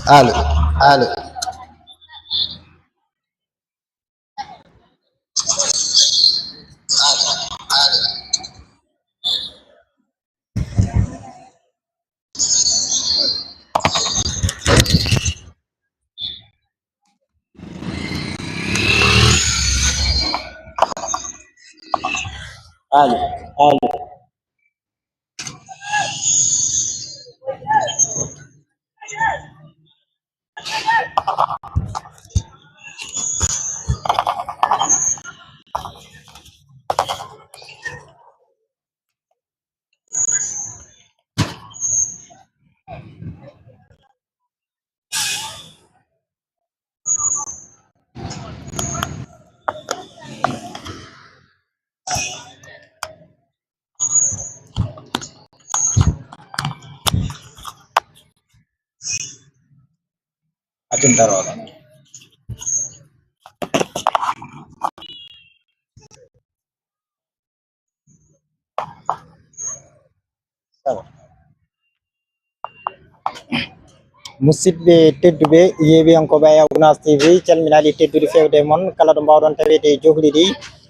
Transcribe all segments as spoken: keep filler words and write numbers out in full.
Allo, allo. Allo, allo. Atin darooɗo. Musidɓe tedduɓe, yeeɓiyankooɓe Ayaw Gunaas T V, calminaali teddude feewde e mon, kala ɗo mbaawɗon taweede e johli ɗi.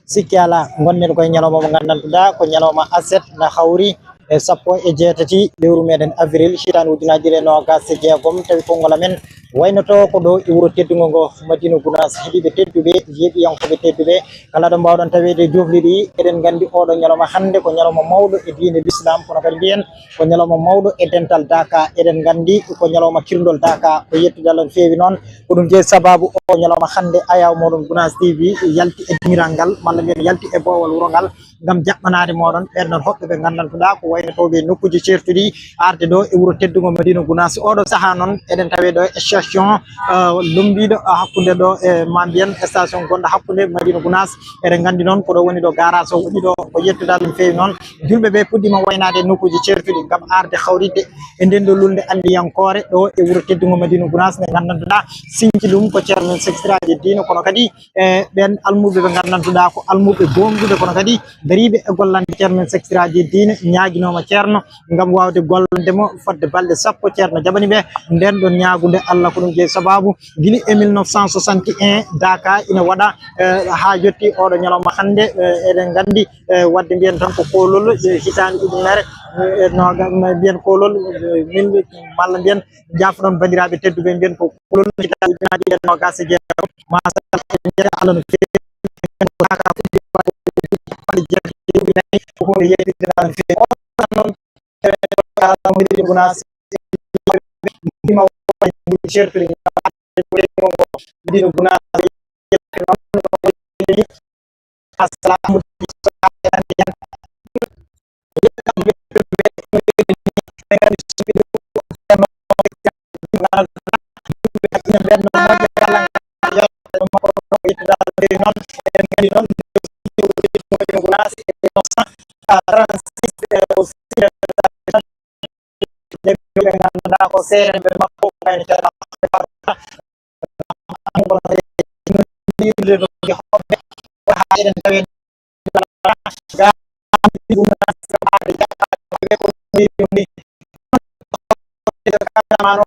Sikki alaa, ngonɗen koye ñalawma mo nganndantuɗaa ko ñalawma aset, na hawri e sappo e jeetati lewru meɗen avril, hitaande ujunaaji ɗiɗi e noogaas e jeegom, tawi konngol amen waynoto ko ɗo e wuro teddungo ngo, Madina Gunaas. Heɗiiɓe tedduɓe, yeeɓiyankooɓe tedduɓe, kala ɗo mbaawɗon taweede e johli ɗi, eɗen nganndi oɗo ñalawma hannde ko ñalawma mawɗo e diine l'islam, kono kadi mbiyen ko ñalawma mawɗo e dental Daaka. Eɗen nganndi ko ñalawma kirndol Daaka. Ko yettude Allah no feewi noon. Ko ɗum jeyi sababu o ñalawma hannde Ayaw mooɗon Gunaas T V yalti e dimiral ngal, malla mbiyen yalti e boowal wuro ngal, ngam jaɓɓanaade mooɗon ɓeen ɗoon hoɓɓe ɓe nganndantuɗaa ko waynotooɓe e nokkuuji ceertuɗi, arde ɗo e wuro teddungo Madina Gunaas. Oɗo sahaa noon, eɗen tawe ɗo e station, eh, lummbiiɗo, eh, hakkunde ɗo e, ma mbiyen, station gonɗo hakkunde Madina Gunaas. Eɗen nganndi noon ko ɗo woni ɗo garage o woni ɗo. Ko yettude Allah no feewi noon. Julɓe ɓe puɗɗiima waynaade e nokkuuji ceertuɗi ngam arde hawritde e nden ɗo lulnde anndiyankoore ɗo e wuro teddungo Madina Gunaas, nde nganndantuɗaa siñci ɗum ko ceerno men sektiraaji diine, kono kadi e ɓeen almuɓe ɓe nganndantuɗaa ko almuɓe goonguɓe, kono kadi dariiɓe e gollande ceerno men sektiraaji diine, ñaaginooma ceerno ngam waawde gollande mo fodde balɗe sappo. Ceerno jaɓani ɓe nden ɗon ñaagunde Allah. Ko ɗum jeyi sababu gila e mille neuf cent soixante et un Daaka ina waɗa, eh, haa yotti oɗo ñalawma hannde, eh, eɗen nganndi, eh, waɗde mbiyen tan ko koolol, eh, hitaande ujunere, eh, nooga-, mbiyen koolol, eh, min, malla mbiyen, jaafoɗon banndiraaɓe tedduɓe, mbiyen ko koolol hitaande ujunaaji ɗiɗi e noogaas e jeegom. Machallah, en njeɗa Allah no feewi. Daaka fuɗɗi waɗde balɗe jeetati, ko huunde yettirde Allah no feewi. On tan noon, eh, Gunaas, ndima woni certude Madina Gunaas. Assalamu alaikum. Ɓe ngannduɗaa ko seerenɓe makko, wayno Ceerno Abdou Ba, Amadou Ba, Hoɓɓe, ko haa eɗen tawe Ceerno Mouhamadou,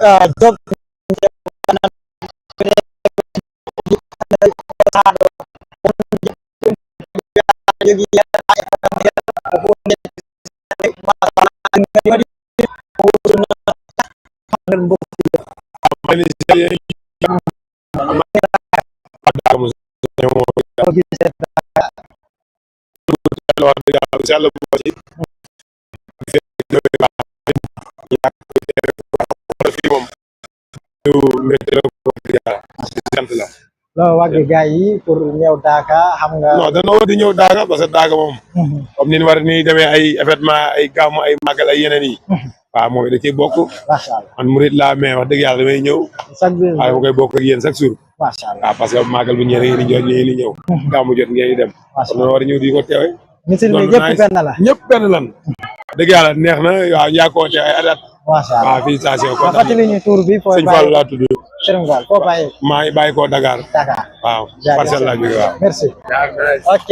ah, Diop. Dëgg Yàlla. Di sant la. Loo wax gi gars yi pour ñëw Daaka, xam nga? Non, danoo war di ñëw Daaka, parce que Daaka moom, Mhm. comme ni ñu war ni demee ay événement, ay gàmmu, ay màggal, ay yeneen yi. Mhm. Waaw, moom it da ciy bokk. Macha Allah. Man murit laa, mais wax dëgg Yàlla damay ñëw. Chaque jour. Waaw, ma koy bokk ak yéen chaque jour. Macha Allah. Waaw, parce que màggal bu ñëwee ngeen di jot, ngeen di ñëw. Mhm. Gàmmu jot ngeen di dem. Macha Allah. Kon danoo war a ñëw di ko teewee. Misil bi Noonu ñëpp nice. benn la. Ñëpp benn lan. Dëgg Yàlla neex na, waaw, yaa ko teewee ay at. Macha Allah. Waaw, félicitation, Nga kontaan fàttali nañu tur bi, fooy Sëñ bàyyi Fall laa tudd. Sëriñ Fall, foo bàyyi? Maa ngi bàyyi ko Dakar. Dakar. Waaw, Jaajëf. Parcelles laa jógee, waaw. Merci. Ok,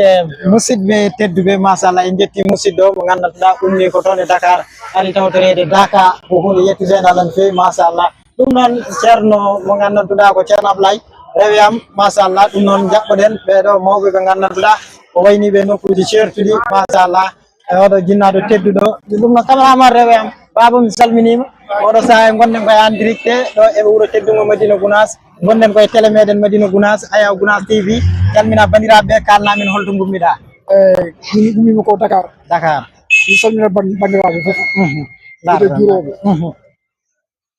musidɓe tedduɓe, machallah, en njetti musidɗo mo ngannduɗaa ummi ko toon e Dakar, ari tawtoreede Daaka, ko huunde yettude Allah no feewi, machallah. Ɗum noon, Ceerno mo ngannduɗaa ko Ceerno Ablaye, rewi am, machallah, ɗum noon njaɓɓoɗen ɓeeɗo mawɓe ɓe ngannduɗaa ko wayni ɓe nokkuuji ceertuɗi, machallah. E oɗo jinnaaɗo tedduɗo, ɗum no cameraman rewe am. Baaba, mi salminiima. Oɗo sahaa ngonɗen ko e en direct ɗo e wuro teddungo Madina Gunaas. Ngonɗen ko e télé meɗen Madina Gunaas, Ayaw Gunaas T V. Calmina banndiraaɓe ɓe, kaalna min holto ngummiɗaa. Eh, min ngummiima ko Dakar. Dakar. Mi salmina ban-, banndiraaɓe fof. Mhm. Mbiɗa juurooɓe. Mhm.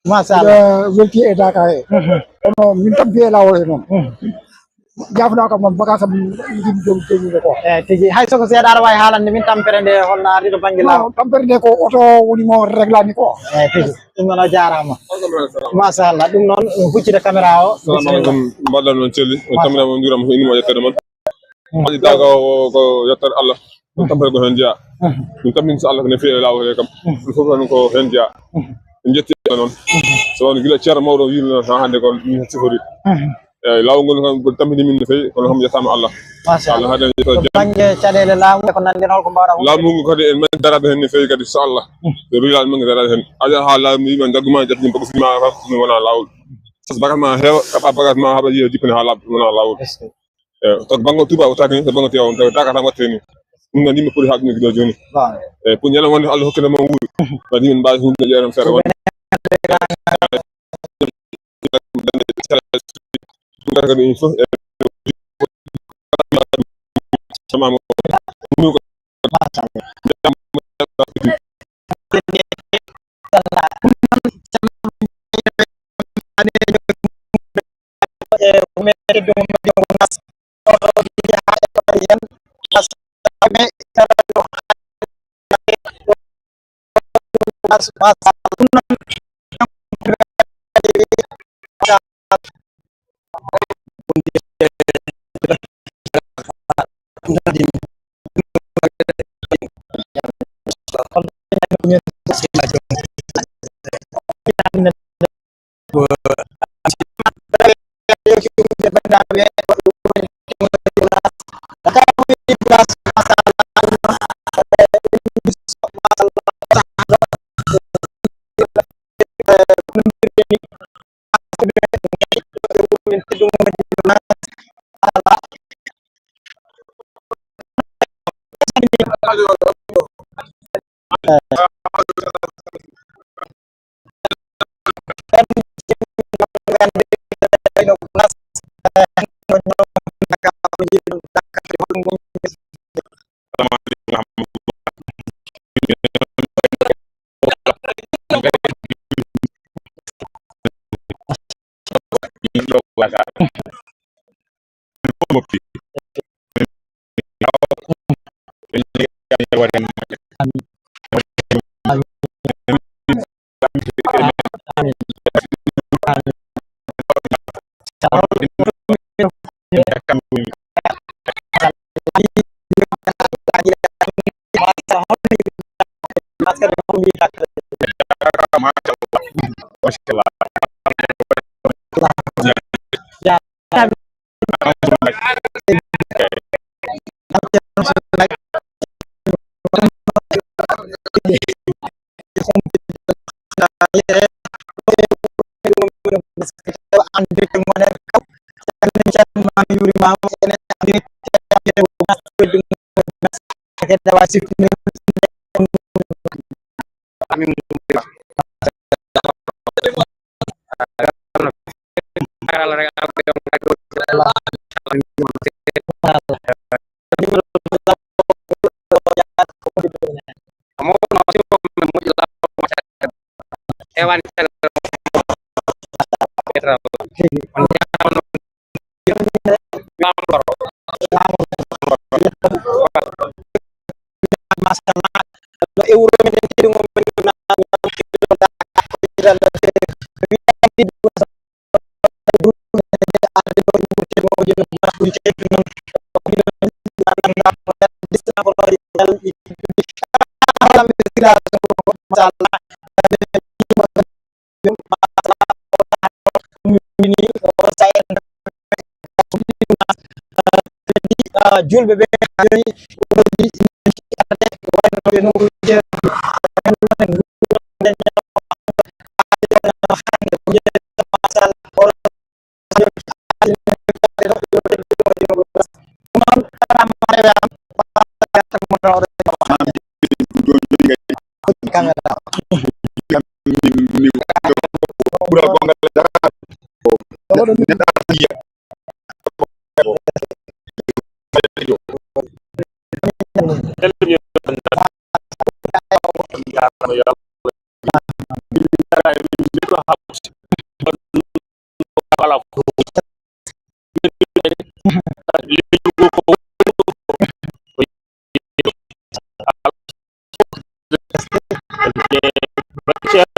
Machallah. Mbiɗa welti e Daaka he. Mhm. Kono min tampi e laawol he noon. Mhm. Jaafuɗaa kam, man bagage am njiɗmi jom-, jomnude ko. Eh, tigi. Hay so ko seeɗa aɗa waawi haalande min tampere nde holno ardi to bannge laawol? Non, tampere nde ko oto woni mo reglani ko. Eh, tigi. Ɗum noon o jaaraama. Machallah. Ɗum noon huccita caméra o. Salamu aleykum. Mbaɗɗon noon celli. On Machallah. Tamina mo njuuram ko inni mo yettade mon. Mm. Waɗi Daaka o ko yettere Allah. Ɗum tampere ko heen jeyaa. Mm. Ɗum tampi inchallah ko ne feewi e laawol he kam. Mm. Ɗum fof tan ko heen jeyaa. Mm. En njetti Allah noon. Mm. So won gila ceerno mawɗo wiino noon haa hannde ko min sifori. Mm. Eeyi, laawol ngol kam ko tampini min no feewi, kono kam yettaama Allah. Machallah. Allah haaɗi en yetto To jam. Bannge caɗeele laamu, ko nanndi hol ko mbaawɗaa wonde? Laamu ngu kadi en mbaɗi darade heen no feewi kadi, so Allah. Mm. So rila en mbaɗi darade heen. Aja haa laamu yimɓe njagguma jagguma bagage ma kam, ɗum wonaa laawol. Sas bagage ma heewa, kaɓa bagage ma haɓa yiya jippini haa laaɓa, ɗum wonaa laawol. Est-ce que Eyi, to bannge Touba o taaki ni, to bannge Tivaouane, to Daaka tan waɗte ni. Ɗum noon yimɓe poti haa ɗum gila jooni. Waaw. Eyi, pour ñalawma wonde Allah hokkira ma wuuri. Wadde yimɓe mbaawi hunde ƴeewen feere wonde. Ɗum kadi ɗum fof, e, Machallah. No euro men en teddugo men na Julɓe ɓe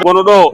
Gono ɗo.